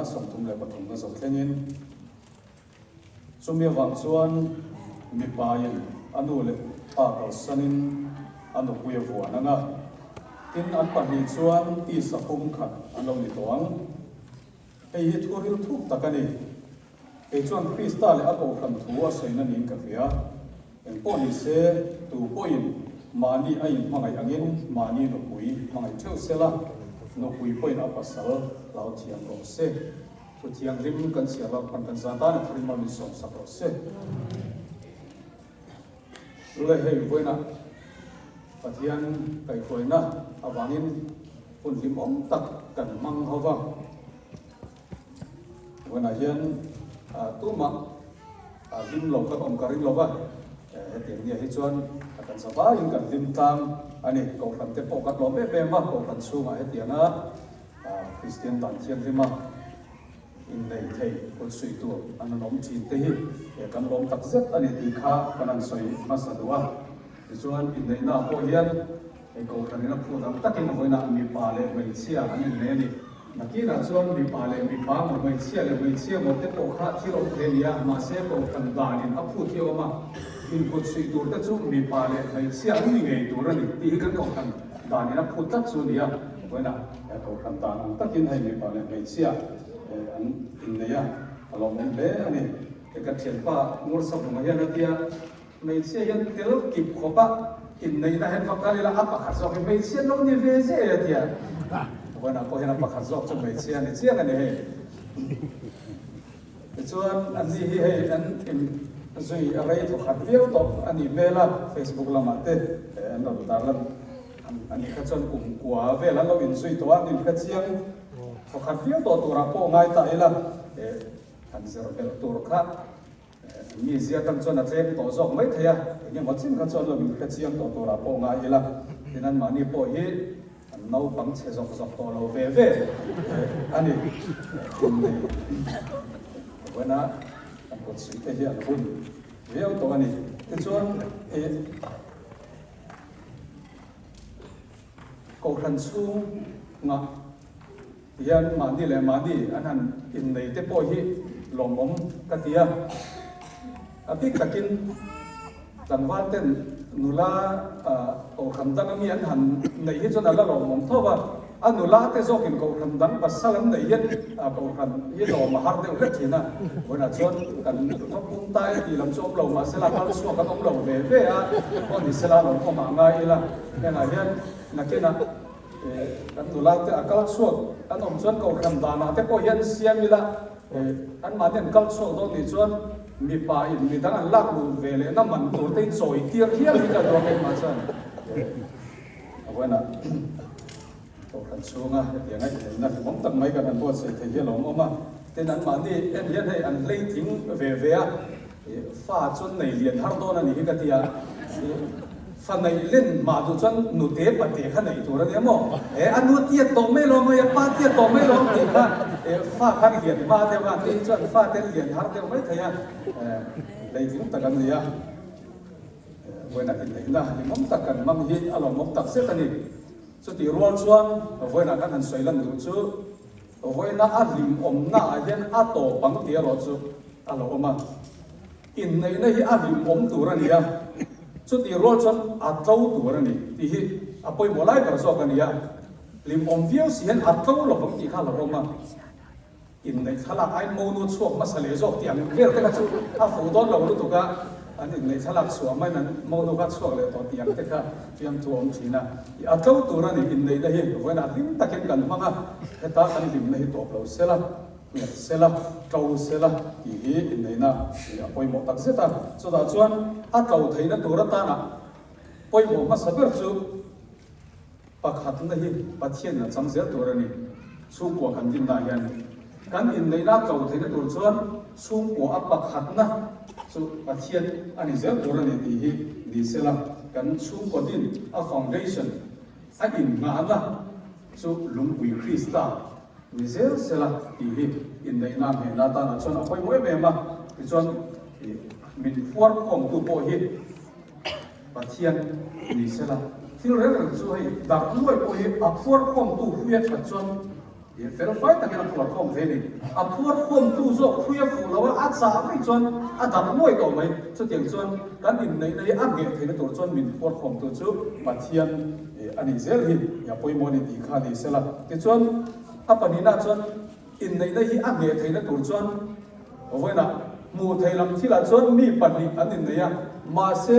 atanga 33 na zo thlengin. Chumi avang chuan mipain a nu leh pa kalsanin a nupui a vuan ang a, tin an pahnih chuan tisa pum khat an lo ni tawh ang. Hei hi thu ril thuk tak a ni. Kei chuan Krista leh a kohhran thu a sawina niin ka hria. Engpawh ni se, tu pawhin mahni a inhmangaih angin mahni nupui hmangaih theuh sela, nupui pawhin a pasal hlau thiam rawh se. Thu thianghlim kan chhiar loh hman kan zan tan a tharin mal min sawm sak rawh se. Lule hei vawiinah Pathian kaihhruaina avangin hun hlimawm tak kan hmang ho va. Vawiinah hian tumah hlim lo kan awm ka ring lo va, hetiang nia hi chuan kan zavaiin kan hlim tlang a ni. Kohhran te pawh kan lawm em em a, kohhran chhungah hetianga Kristian dan thianghlima innei thei kut suih tur an rawn awm thin te hi kan lawm tak zet a ni tih kha kan han sawi hmasa duh a. Tichuan inneihnaah pawh hian hei kohhranin a phut ang takin vawiinah mipa leh hmeichhia an innei a ni. Nakinah chuan mipa leh mipa maw hmeichhia leh hmeichhia maw te pawh kha thil awm thei a ni a, mahse kohhran danin a phut hi a awm a, inkut suih tur te chu mipa leh hmeichhia an ni ngei tur a ni tih hi kan kohhran danin a phut tlat chu a ni a. Vawiinah he kohhran dan ang takin hei mipa leh hmeichhia an innei a, a lawmawm hle a ni. Hei ka thianpa Ngursavunga hian a tia, hmeichhia hian tel kip khawp a inneihna hian va kal ila a pakhat zawk hi hmeichhia an lo ni ve zeh a tia. Vawiinah pawh hian a pakhat zawk chu hmeichhia a ni chiang a ni hei. Tichuan an ni hi hei an inzui a rei thawkhat viau tawh a nih hmel a, Facebook lamah te an rawn tarlan a nih kha chuan kum kua vel an lo inzui tawh a, an inhre chiang thawkhat viau tawh turah pawh ngai ta ila han zir belh tur kha mi zia atang chuan a tlem tawh zawk mai thei a, eng emaw chin kha chuan lo inhre chiang tawh turah pawh ngai ila, tin anmahni pawh hi An naupang chhe zawk zawk tawh lo ve ve a ni. Innei vawiina kan kut suih te hi an hun viau tawh a ni. Tichuan ih Kohhran chhungah hian mahni leh mahni an han innei te pawh hi lawmawm ka ti a. A bik takin tlangval ten nula kohhran dang ami an han neih hi chuan a la lawmawm tho va, a nula te zawkin kohhran dang pasal an neih hian kohhran hi lawm a har deuh hlek thin a. Vawiinah chuan kan va pum ta e tih lam chu awm lo mahsela kal chhuak an awm lo ve ve a, aw ni sela lawmawm ah ngai ila hengah hian nakinah kan nula te a kal chhuak an awm chuan kohhran danah te pawh hian siam ila An mahni an kal chhuak dawn nih chuan mipa in midang an lak luh ve leh na man tur te in chawi tir hial hi ka duang keimah chuan a vawiinah kohhran chhunga hetianga inneihna hlimawm tak mai kan han buatsaih thei hi a lawmawm a, tin an mahni en hian hei an hlei tling ve ve a. Fa chuan nei lian har dawn a nih hi ka ti a, fa neih len mah duh chuan nute pate kha neih tur a nia maw? E a nu tiat tawh mai lo maw, a pa tiat tawh mai lo ang tih kha fa khan lian hma deuh a, ni chuan fa te lian har deuh mai thei a, leitling tak an ni a, vawiinah inneihna hlimawm tak kan hmang hi a lawmawm tak zet a ni. Chutih rual chuan vawiinah kan han sawi lan duh chu Vawiina a hlimawmna ah hian a tawp ang tih erawh chu a lo awm a. Inneihna hi a hlimawm tur a ni a, chutih rual chuan a tlo tur a ni tih hi a pawimawh lai ber zawk a ni a. Hlimawm viau si hian a tlo lo vang tih kha a lo awm a. Inneih thlalak aiin monu chhuak hmasa leh zawk tih ang vel te kha chu a fuh dawn lo lutuk a, an inneih thlalak chhuah maiin an monu kha chhuak leh tawh tih ang te kha fiamthu a awm thin a. A tlo tur a ni, inneihna hi vawiinah hlim takin kan hmang a, heta kan hlimna hi tawp lo sela, nghet sela, tlo sela tih hi inneihna a pawimawh tak zet a. Chutah chuan a tlo theihna tur atana pawimawh hmasa ber chu pakhatna hi Pathianin a chang zel tur a ni. Chhungkua kan dinna hian kan inneihna a tlo theihna tur chuan chhungkua a pakhatna chu Pathian a ni zel tur a ni tih hi ni sela kan chhungkaw din a foundation a innghahna chu lungpui Krista ni zel sela tih hi inneihna hnehna atana chuan a pawimawh em em a, tichuan min phuar khawmtu pawh hi Pathian ni sela thil reng reng chu hei darh nuai pawh hi a phuar khawmtu huia that chuan. I fel fai takin a phuar khawm thei a ni. A phuar khawmtu zawk hrui a fuh lo a, a chah mai chuan a dang nuai tawh mai. Chutiang chuan kan inneihna hi a ngheh theihna tur chuan min phuar khawmtu chu Pathian a nih zel hi a pawimawh a ni tih kha a ni sela. Tichuan a pahnihna chuan inneihna hi a ngheh theihna tur chuan vawiinah hmuh theih lam thilah chuan mi pahnih an innei a, mahse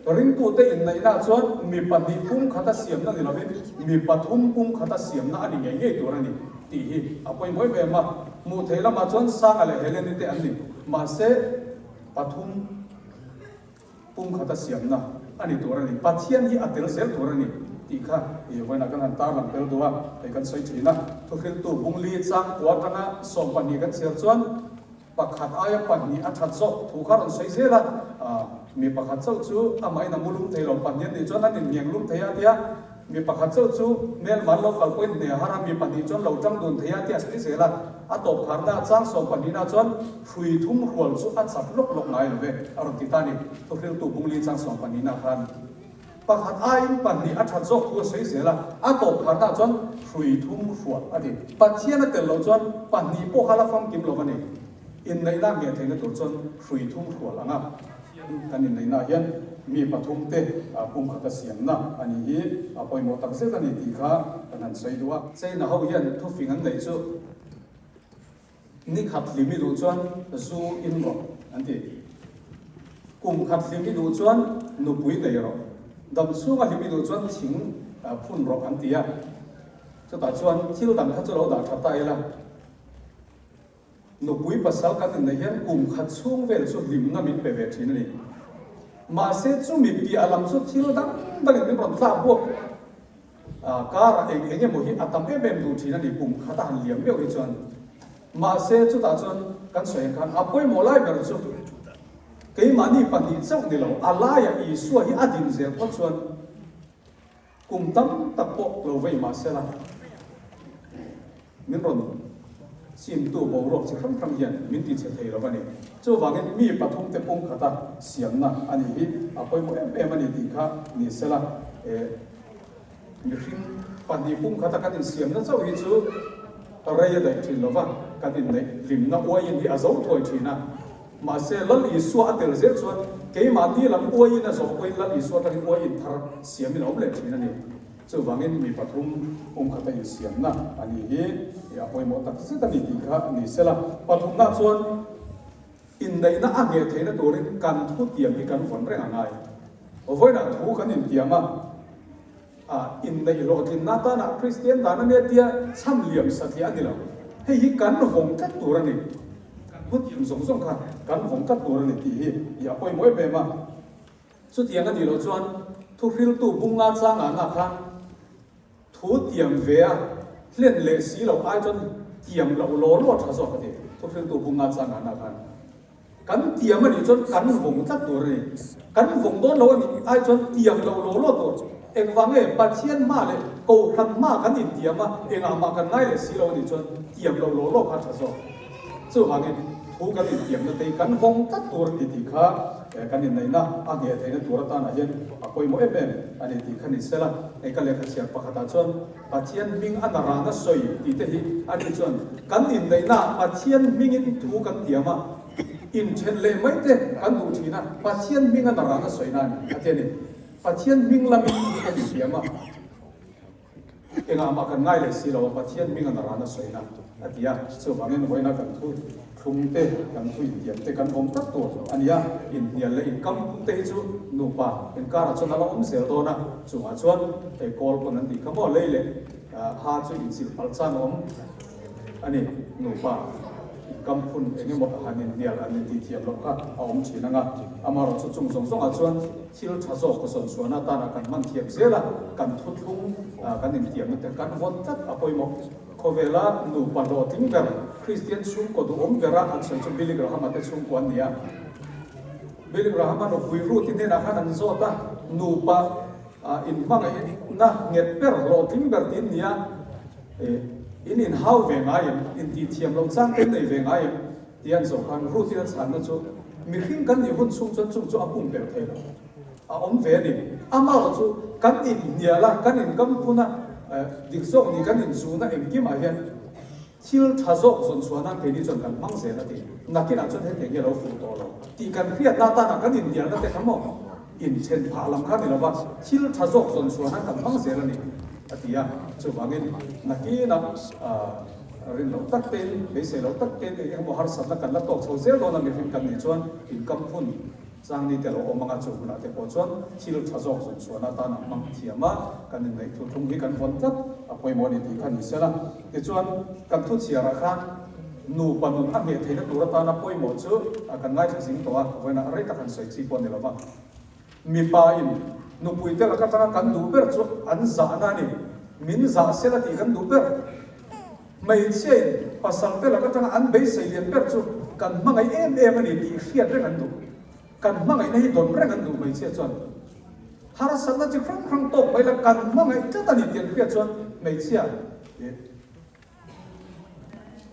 ringtute inneihnaah chuan mi pahnih pumkhata siamna ni lovin mi pathum pumkhata siamna a ni ngei ngei tur a ni tih hi a pawimawh em em a. Hmuh theih lamah chuan Sanga leh Heleni te an ni, mahse pathum Pumkhata siamna a ni tur a ni. Pathian hi a tel zel tur a ni tih kha i vawiinah kan han tarlang tel duh a, hei kan sawi thin a. Thuhriltu Bungli changkua atanga 12 kan chhiar chuan pakhat aia pahnih a that zawk thu kha rawn sawi zel a, mi pakhat chauh chu amahin a mu lum thei lo, pahnih an nih chuan an inngiang lum thei a tia, Mi pakhat chauh chu hmelman lo kal pawhin hne a har a, mi pahnih chuan lo tang dun thei a tih a sawi zel a. A tawp kharna a chang 12 ah chuan hrui thum hrual chu a chat lawk lawk ngai lo ve, a rawn ti ta a ni. Thuhriltu Bungli chang 12 ah khan pakhat aiin pahnih a that zawk thu a sawi zel a, a tawp kharna ah chuan hrui thum hrual a ti. Pathian a tel loh chuan pahnih pawh kha la famkim lo a ni. Inneihna ngheh theihna tur chuan hrui thum hrual ang a. Kan inneihnaah hian mi pathum te pumkhata siamna a nih hi a pawimawh tak zet a ni tih kha kan han sawi duh a. China ho hian thufing an neih chu ni khat hlim i duh chuan zu in rawh an ti. Kum khat hlim i duh chuan nupui nei rawh. Dam chhunga hlim i duh chuan thing phun rawh an ti a. Chutah chuan thil dang kha chu lo dah tha ta ila. Nupui pasal kan inneih hian kum khat chhung vel chu hlimna min pe ve thin a ni. Mahse chumi piah lam chu thil dang dangin min rawn tlak buak karah eng eng emaw hi a tam em em duh thin a ni kum khat a han liam meuh hi chuan. Mahse chutah chuan kan sawi ang khan a pawimawh lai ber chu keimahni pahnih chauh ni lo, a laiah Isua hi a din zel phawt chuan Kum tam tak pawh lo vei mah sela, min rawn chimtu boruak chi hrang hrang hian min ti chhe thei lo a ni. Chuvangin mi pathumte pumkhata siamna a nih hi a pawimawh em em a ni tih kha ni sela, e mihring pahnih pumkhata kan insiamna chauh hi chu rei a daih thin lo va, kan inneih hlimna uaiin hi a zo thuai thin a. Mahse, Lal Isua a tel zel chuan keimahni lam uaiin a zawh pawhin Lal Isua atangin uai inthar siamin a awm leh thin a ni. Chuvangin mi pathum pumkhata insiamna a nih hi a pawimawh tak zet a ni tih kha ni sela. Pathumna chuan inneihna a ngheh theihna turin kan thutiam hi kan vawn reng a ngai. Vawiinah thu kan intiam a. A inneih hlawhtlinna atana Kristian dan a nia tia chhan liam satliah a ni lo. Hei hi kan vawng tlat tur a ni. Kan hmutiam zawng zawng kha kan vawng tlat tur a ni tih hi i a pawimawh em em a. Chutiang a nih loh chuan thuhriltu bunga changahna khan thu tiam ve a hlen leh si loh ai chuan tiam loh law law tha zawk a ti thuhriltu bunga changahna khan. Kan tiam a nih chuan kan vawng tlat tur a ni. Kan vawng dawn lo a nih ai chuan tiam loh law law tur. Engvang nge Pathian hma leh Kohhran hma kan intiam a, engah mah kan ngai leh si lo a nih chuan tiam loh law law kha a tha zawk. Chuvangin thu kan intiamna te hi kan vawng tlat tur a ni tih kha kan inneihna a ngheh theihna tur atanah hian a pawimawh em em a ni tih kha ni sela. Hei ka lehkha chhiar pakhatah chuan Pathian hming a na rana sawi tih te hi a nih chuan kan inneihnaah Pathian hmingin thu kan tiam a, inthen leh mai te kan duh thin a, Pathian hming a na rana sawina a ni a ti a ni. Pathian hming lamin thu kan intiam a, engah mah kan ngai leh si lo a, Pathian hming a na rana sawina a ti a, chuvangin vawiina kan thu thlung te, kan thu intiam te kan awm tlat tur a ni a, inhnial leh inkam tum te hi chu nupa inkarah chuan a la awm zel dawn a, chungah chuan hei kawl pawn an tih kha maw lei leh ha chu inchilh palh chang a awm a ni, nupa inkam phun eng emaw han inhnial an intih thiam loh kha a awm thin ang a, amaherawhchu chung zawng zawngah chuan thil tha zawk ka sawn chhuahna atana kan hman thiam zel a, kan thuthlung kan intiamna te kan vawn tlat a pawimawh. Khawvela nupa hlawhtling ber, Kristian chhungkaw duhawm bera an sawi chu Billy Graham-a te chhungkua an ni a. Billy Graham-a nupui Ruth-i hnenah khan an zawt a, nupa inhmangaihna nghet ber, hlawhtling ber tiin ni a, in inhau ve ngai em, intihthiam loh chang te nei ve ngai em? Tih an zawh khan Ruth-in a chhanna chu, Mihring kan nih hun chhung chuan chung chu a pumpelh thei lo. A awm ve a ni. Amaherawh chu kan inhnial a, kan inkamphun a, dik zawk ni kan inzun a engkimah hian. Thil tha zawk zawn chhuah nan keini chuan kan hmang zel a ti. Nakinah chuan hetiang hi a lo fuh tawh lo tih kan hriatna atana kan inhnialna te kha maw inthen phah lam kha ni lova thil tha zawk zawn chhuah nan kan hmang zel a ni a ti a. Chuvangin nakinah rin loh tak tein, beisei loh tak tein eng emaw harsatna kan la tawk chho zel dawn a mihring kan nih chuan inkamphun Changni te lo awm anga chu hunah te pawh chuan thil tha zawk zawn chhuahna atan a hmang thiam a, kan inneih thu thlung hi kan vawn tlat a pawimawh a ni tih kha ni sela. Tichuan, kan thu chhiarah khan nupa nun a ngheh theihna tur atana pawimawh chu kan ngaithla zing tawh a, vawiinah rei tak han sawi chi pawh a ni lo va. Mipa in nupui te lak atanga kan duh ber chu an zahna a ni, min zah sela tih kan duh ber. Hmeichhia in pasal te lak atanga an beisei lian ber chu kan hmangaih em em a ni tih hriat reng an duh. Kan hmangaihna hi dawn reng an duh hmeichhia chuan. Harsatna chi hrang hrang tawk mai la kan hmangaih tlat a ni tih an hriat chuan hmeichhia ih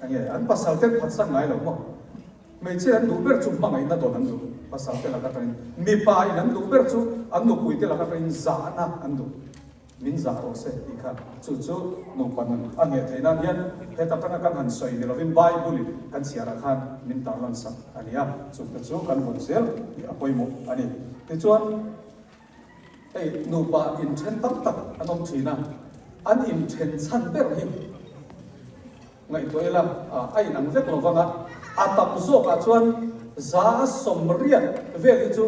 enge an pasal ten phatsan ngai lo maw. Hmeichhia an duh ber chu hmangaihna dawn an duh pasal te lak atangin. Mipa in an duh ber chu an nupui te lak atangin zahna an duh. Min zah rawh se tih kha chu chu nupa nun a ngheh theih nan hian heta tanga kan han sawi ni lovin Bible in kan chhiarah khan min tarlan sak a ni a, chungte chu kan vawn zel tih a pawimawh a ni. Tichuan hei nupa inthen tam tak an awm thin a, an inthen chhan ber hi Ngaihtuah ila, a inang vek lo vang a, a tam zawkah chuan 180 vel hi chu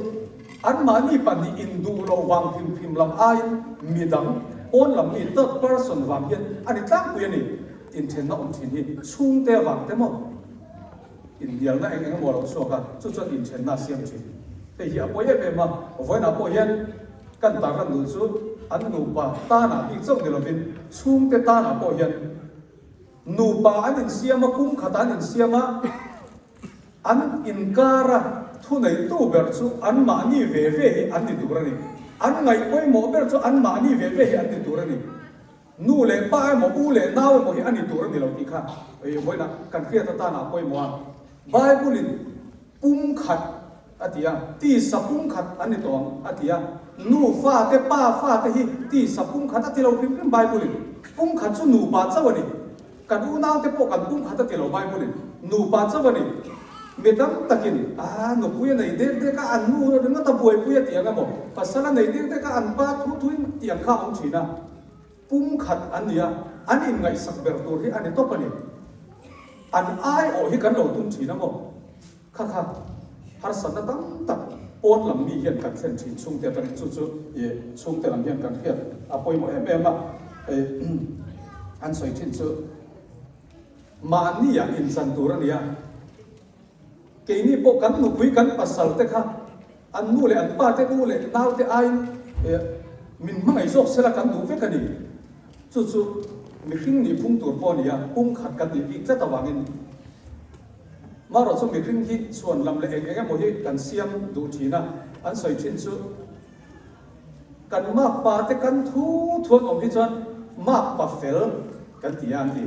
anmahni pahnih induh loh vang hrim hrim lam aiin midang pawn lam mi, third person, vang hian a ni tlangpui a ni. Inthenna awm thin hi chhungte vang te maw inhnialna eng eng emaw a lo chhuak a, chu chuan inthenna a siam thin. Hei hi a pawi em em a, vawiinah pawh hian kan tarlan duh chu an nupa tanah bik chauh ni lovin chhungte tanah pawh hian Nupa an insiam a, kum khat an insiam a, an inkara thuneitu ber chu anmahni ve ve hi an ni tur a ni. An ngaih pawimawh ber chu anmahni ve ve hi an ni tur a ni. Nu leh pa emaw, u leh nau emaw hi a ni tur a ni lo tih kha vawiinah kan hriat atana a pawimawh a. Bible-in pum khat A ti a, tisa pumkhat an ni tawh ang, a ti a. Nu fate, pa fate hi tisa pumkhat a ti lo hrim hrim Bible-in. Pumkhat chu nupa chauh a ni. Kan unaute pawh kan pumkhat a ti lo Bible-in. Nupa chauh a ni. Mi tam takin, Ah, nupui a nei dek dek a, an nu ringawt a buaipui a ti ang emaw, pasal a nei dek dek a, an pa thu thuin ti ang kha a awm thin a. Pumkhat an ni a, an inngaihsak ber tur hi a ni tawp a ni. An aiawh hi kan lo tum thin a maw? Kha kha harsatna tam tak pawn lam mi hian kan thlen thin chhungte atangin chu chu ih chhungte lam hian kan hriat a pawimawh em em a, hei an sawi thin chu mahni ah inchan tur a ni a, keini pawh kan nupui kan pasal te kha an nu leh an pa te nu leh nau te aiin ih min hmangaih zawk sela kan duh vek a ni, chu chu mihring nih phung tur pawh a ni a, pumkhat kan nih bik tlat avangin. Marawh chu mihring hi chhuan lam leh eng eng emaw hi kan siam duh thin a, an sawi thin chu kan makpa te kan thu thu an awm hi chuan makpa fel kan ti a an ti.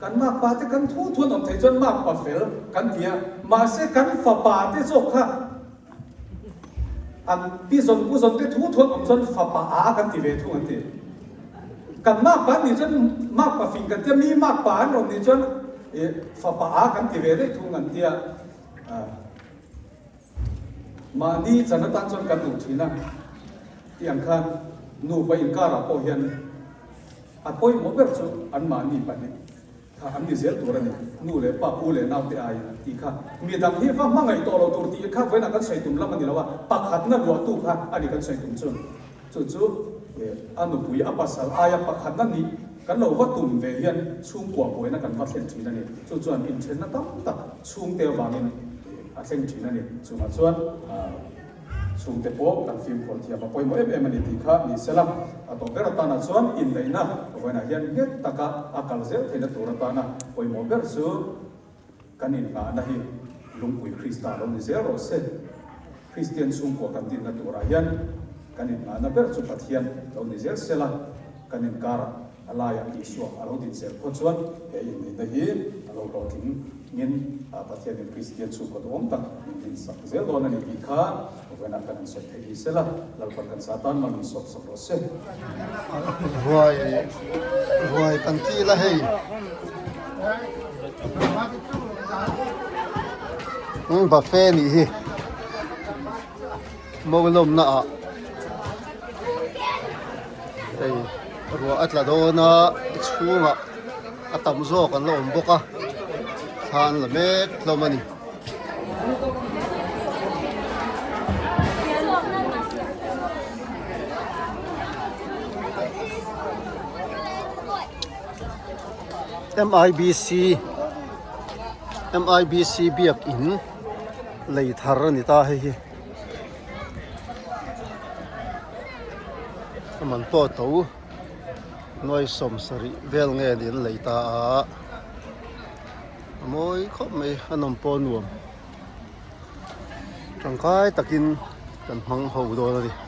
Kan makpa te kan thu thu an awm theih chuan makpa fel kan ti a, mahse kan fapa te zawk kha An pi zawn pu zawn te thu thuan awm chuan fapa a kan ti ve thung an ti. Kan makpa an nih chuan makpa fing kan tia, mi makpa an rawn nih chuan fapa a kan ti ve daih thung an tia. Mahni chan atan chuan kan duh thin a tih ang khan nupa inkarah pawh hian a pawimawh ber chu anmahni pahnih. Kha an ni zel tur a ni. Nu leh pa, u leh nau te aiin an tih kha. Mi dang hi va hmangaih tawh lo tur tih kha vawiinah kan sawi tum lam a ni lo a, pakhatna luahtu kha a ni kan sawi tum chu. Chu chu a nupui a pasal aia pakhatna nih kan lo va tum ve hian chhungkua buaina kan va thlen thin a ni. Chu chuan inthenna tam tak chhungte avangin a thleng thin a ni. Chungah chuan. Chhungte pawh kan fimkhur thiam a pawimawh em em a ni tih kha ni sela, a tawp ber atana chuan inneihna vawiinah hian nghet taka a kal zel theihna tur atana pawimawh ber chu kan innghahna hi lungpui Krista lo ni zel rawh se. Kristian chhungkua kan dinna turah hian kan innghahna ber chu Pathian lo ni zel sela, kan inkarah A laiah Isua a lo din zel pawh chuan he inneihna hi a lo hlawhtling ngin Pathianin Kristian chhungkaw duhawm tak min dinsak zel dawn a ni tih kha vawiinah kan han sawi theih ni sela, Lalpan kan sa tan mal min sawp sak rawh se. Ruai ruai kan kil a hei. Buffet nih hi mo lawmna ah hei ruah a tla dawn a chhungah a tam zawk an la awm bawk a thla an la mek hlawm a ni. MIBC MIBC biakin lei thar a ni ta hei hi a man pawh to nuai sawmsarih vel nge niin an lei ta a. A mawi khawp mai a nawm pawh a nuam tangkai takin kan hmang ho dawn a ni.